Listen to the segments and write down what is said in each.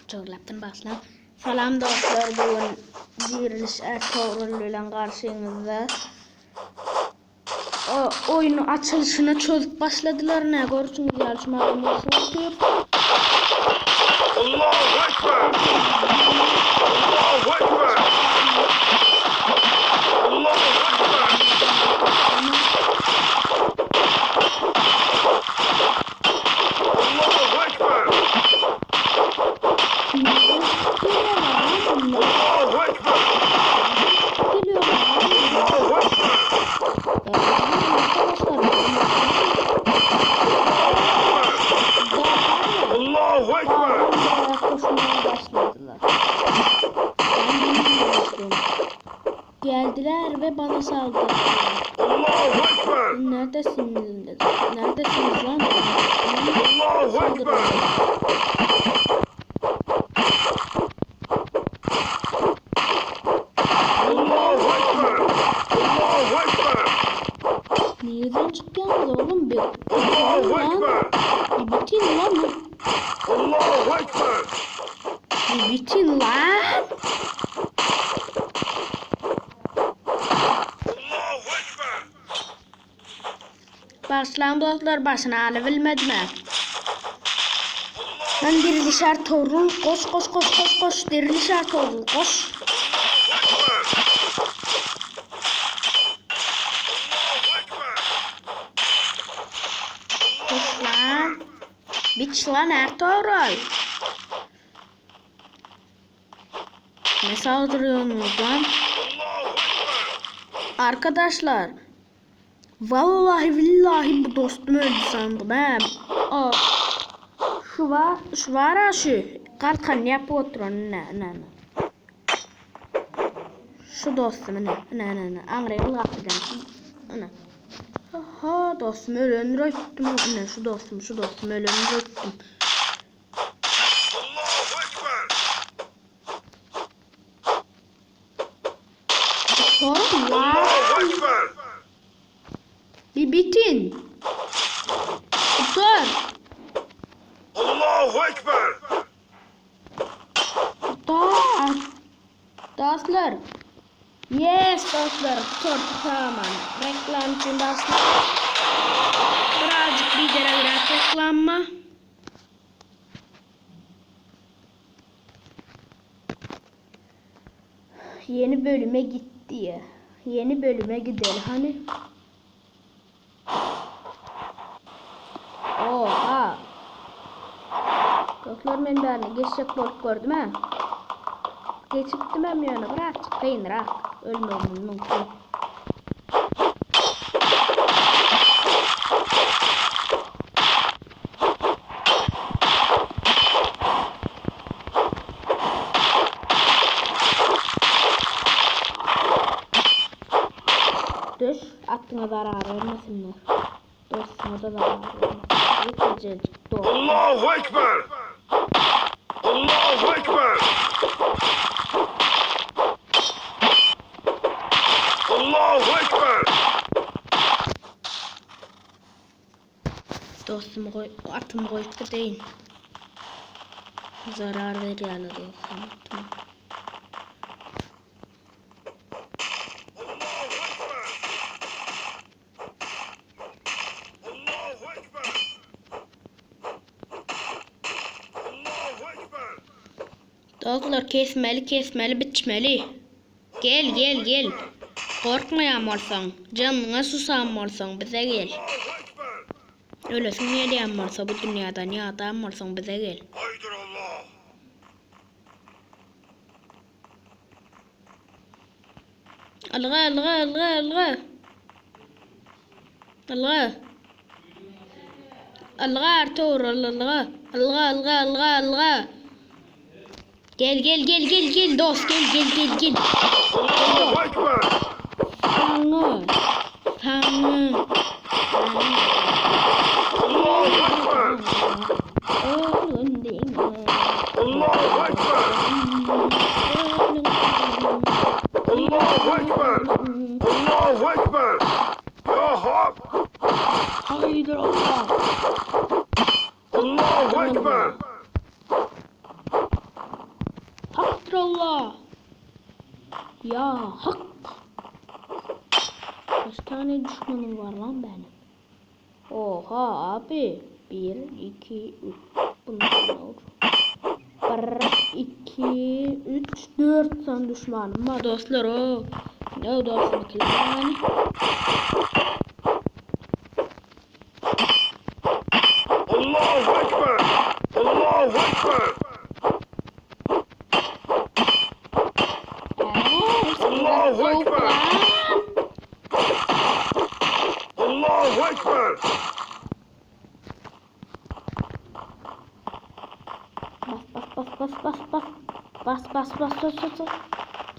Çorlapdan başlan. Salam dostlar, bu gün Diriliş Ertuğrul bilen garşyňyzda. O oyunu açılışına çözüp başladylar ne görüşüňiz ýaly şu maglumat otyr. Allahu Ekber! Allahu Ekber! Allahu Ekber! Allahu Ekber! Allahu Ekber! Allahu Ekber! Allahu Ekber! Koşmaya başladılar. Ben bilmiyordum. Geldiler ve bana saldırdılar. Allahu Ekber! Neredesiniz? Neredesiniz lan? Allahu Ekber! Allahu Ekber! Allahu Ekber! Nereden çıkıyorsunuz oğlum bir? Allahu Lan. Ekber! Bir bitin lan. Allahu Ekber! Bir bitin lan. Allahu Ekber! Başlan dostlar başına alıbilmedim ha. Ben diriliş Ertuğrul koş koş koş koş koş diriliş Ertuğrul koş. Allahu Ekber! Allahu Ekber! Koş lan. Biç lan Ertuğrul. Ne saldırıyorsunuz lan? Allahu Ekber! Arkadaşlar. Vallahi billahi bu dostum öldü sandım he. O, şu var, şu var ha şu. Kalkan yapıp oturan ne ne ne. Şu dostum ne ne ne ne. Angrayı Ne. Ha dostum ölen öttüm. Ne şu dostum şu dostum ölen öttüm. Allahu Ekber! Sorun lan. Allahu Ekber! Bir bitin. Otur. Allahu Ekber! Dostlar. Dostlar. Yes dostlar. Tur tamam. Reklam için dostlar. Birazcık bir kere biraz reklamma. Yeni bölüme gitti ya. Yeni bölüme gidelim hani. Oha. Dostlar ben de geçecek bolup gördüm ha. Geçipdim hem ýöne birazcık kynrak ölmegim mümkin. Düş, atyňa zarar vermesinler. Dostuna da zarar vermesinler. Yetecek dost. Allahu Ekber! Allahu Ekber! Allahu Ekber! Dostumu koy, atymy goýup gideýin. Zarar berýärler ýogsa atyma. Allahu Ekber! Allahu Ekber! Allahu Ekber! Dostlar kesmeli kesmeli biçmeli. Gel gel gel. Korkmayan bolsaň, janyňa susan bolsaň bize gel. Allahu Ekber! Ölesin gelýän bolsa bu dünýadan ýadan bolsaň bize gel. Haydır Allah! Alga alga alga alga. Alga. Alga Ertuğrul alga. Alga alga alga alga. Gel gel gel gel gel dost gel gel gel gel. Allahu Ekber! Sana. Sana. Allahu Ekber! Oğlum değil. Allahu Ekber! Allahu Ekber! Allahu Ekber! Ya Hak! Haydır Allah. Allahu Ekber! Allah. Ya hak. Kaç tane düşmanım var lan benim? Oha abi. 1, 2, 3. Bunlar ne olur? 1, 2, 3, 4 tane düşmanım var dostlar o. Ne o dostlar yani? Allahu Ekber. Allahu Ekber. Allahu Ekber. Allahu Ekber. Bas bas bas bas bas bas. Bas bas bas bas bas. bas.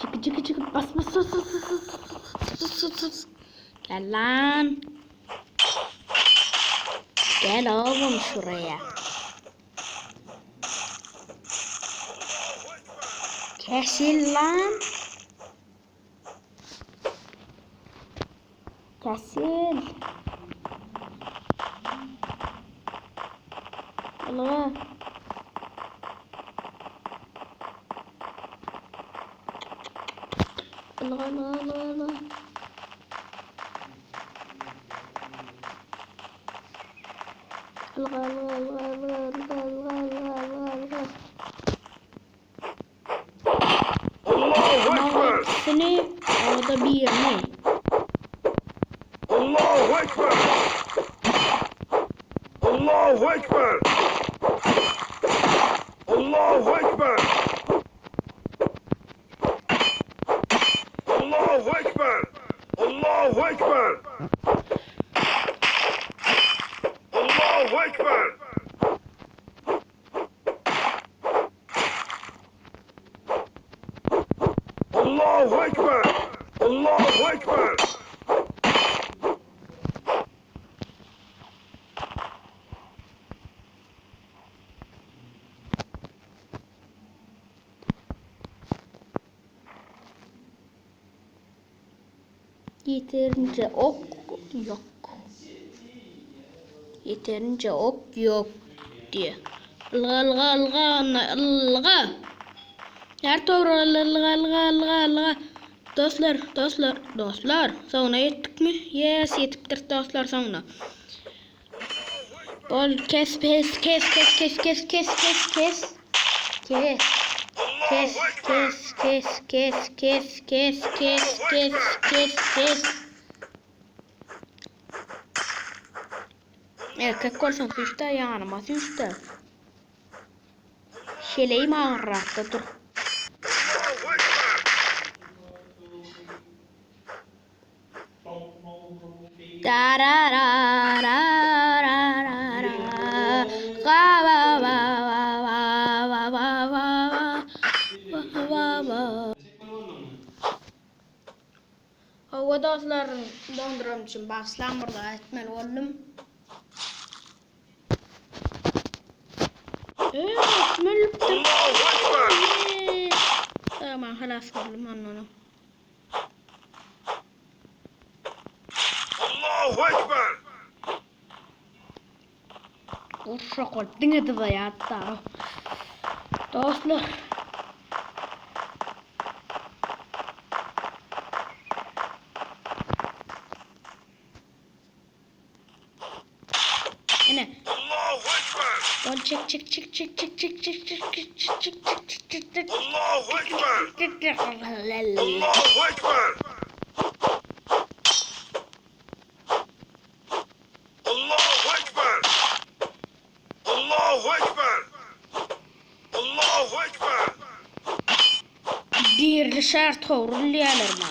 Çıkı çıkı çıkı bas bas bas bas bas bas bas bas. Gel lan. Gel oğlum şuraya. Kesil lan. Kesil. Allah. Allah Allah Allah Allah. Allah Allah Allah Allah Allah Allah Allah Allah Allah. Allahu Ekber. Hepsini orada bir yerine. Allahu Ekber. Allahu Ekber. Allahu Ekber. Allahu Ekber. Allahu Ekber. Allahu Ekber. Allahu Ekber. Allahu Ekber. Yeterince ok yok. Yeterince ok yok diye. Ilga ilga ilga ilga. Her doğru ilga ilga ilga ilga. Dostlar, dostlar, dostlar. Soňuna ýetdik mi? Yes, ýetipdir dostlar soňuna. Bol kes kes kes kes kes kes kes kes kes. Kes. Kes kes kes kes kes kes kes kes kes kes. Erkek bolsaň süýşde ýanyma süýşde. Şeleýim agyrrakda dur. Allahu Ekber. Da ra ra ra ra ra ra. Ga ba ba ba ba ba ba ba ba ba ba. Hawa dostlar, donduram üçin başlan burada etmeli boldum. Evet, mülktüm. Allahu Ekber. Tamam, halas boldum ondan. Allahu Ekber. Uşak ol, diňe dyzaýatda. Dostlar. Ene. Allahu Ekber. Ol çek çek çek çek çek çek çek çek çek çek çek çek çek çek Allahu Ekber. çek çek. Allahu Ekber. Allahu Ekber. Allahu Ekber. Allahu Ekber. Dirli şart tovrulýarlar ma.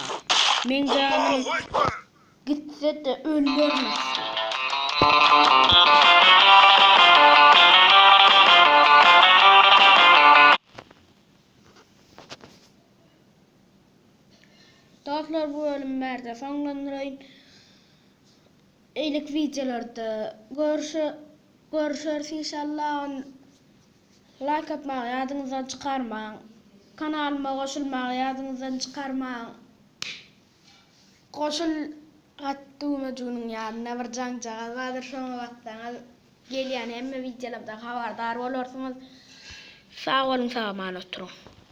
Men canım Allahu Ekber. gitse de öldürmez. Dostlar bu bölümlerde sonlandırayım. Eýlik videolarda görüşü görüşürüz inşallah. Like atmagy ýadyňyzdan çykarmaň. Kanalyma goşulmagy ýadyňyzdan çykarmaň. Goşul hat düwmejiginiň ýanynda bir jaňjagaz bardyr, şoňa bassaňyz gelýän hemme videolardan habardar bolarsyňyz. Sag boluň, sag aman oturyň.